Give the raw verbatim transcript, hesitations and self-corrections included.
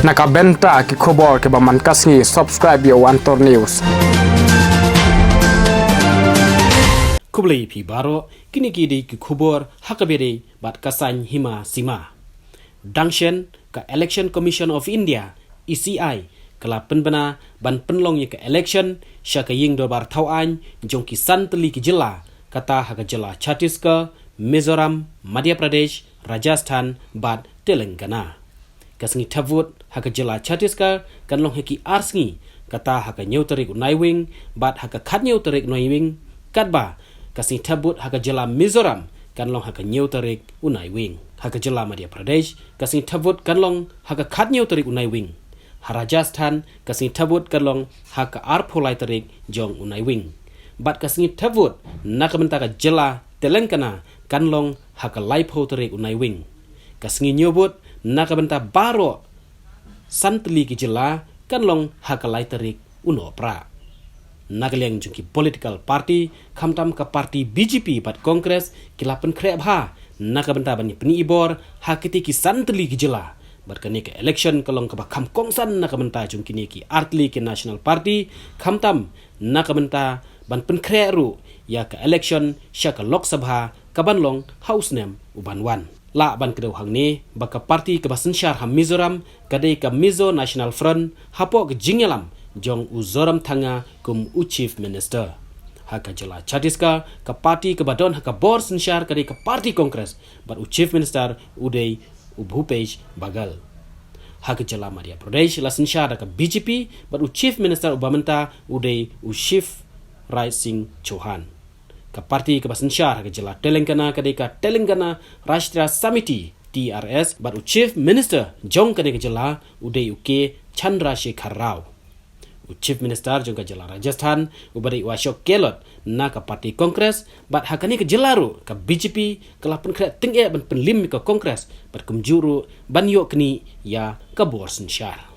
Na ka bynta ki khubor kiba man ka sngi, subscribe ïa u Antor News. Khublei phi baroh, kine ki dei ki khubor ha ka bynta bad ka Saiñ Hima Sima. Dang shen, ka Election Commission of India, E C I, ka la pynbna ban pynlong ïa ka election sha ka ïing dorbar thaw aiñ jong ki san tylli ki jylla, kata ha ka jylla Chhattisgarh, Mizoram, Madhya Pradesh, Rajasthan bad Telangana. Ka sngi thep vote ha ka jylla Chhattisgarh kan long ha ki ar sngi, kata ha ka hynñiew tarik u Naiwieng bad ha ka khathynñiew tarik u Naiwieng, katba ka sngi thep vote ha ka jylla Mizoram kan long ha ka hynñiew tarik u Naiwieng. Ha ka jylla Madhya Pradesh, ka sngi thep vote kan long ha ka khathynñiew tarik u Naiwieng. Ha Rajasthan, ka sngi thep vote kan long ha ka arphew lai tarik jong u Naiwieng. Bad ka sngi thep vote na ka bynta ka jylla Telangana kan long ha ka laiphew tarik u Naiwieng. Ka sngi ñiew vote na ka bynta baroh san tylli ki jylla kan long ha ka lai tarik u Nohprah. Na ka liang jong ki political party, khamtam ka party B J P bad Congress, ki la pynkhreh bha na ka bynta ban ïa pyni i bor ha kitei ki san tylli ki jylla. Bad kane ka election ka long kaba kham kongsan na ka bynta jong kine ki ar tylli ki national party, khamtam na ka bynta ban pynkhreh ruh ïa ka election sha ka Lok Sabha kaban long ha u snem uban wan. Lah ban kdew hangne ba ka party kaba synshar ha Mizoram ka dei ka Mizo National Front hapoh ka jingïalam jong u Zoramthanga kum u Chief Minister. Ha ka jylla Chhattisgarh, ka party kaba don ha ka bor synshar ka dei ka party Congress bad u Chief Minister u dei u Bhupesh Baghel. Ha ka jylla Madhya Pradesh la synshar da ka B J P bad u Chief Minister uba mynta u dei u Shivraj Singh Chouhan. Ka party kaba synshar ha ka jylla Telangana ka dei ka Telangana Rashtriya Samiti, T R S, bad u Chief Minister jong kane ka jylla u dei u K Chandrasekhar Rao. U Chief Minister jong ka jylla Rajasthan uba dei u Ashok Gehlot na ka party Congress, bad ha kane ka jylla ruh ka B J P ka la pynkhreh tyngeh ban pynlim ïa ka Congress bad kumjuh ruh ban ïoh knieh ïa ka bor synshar.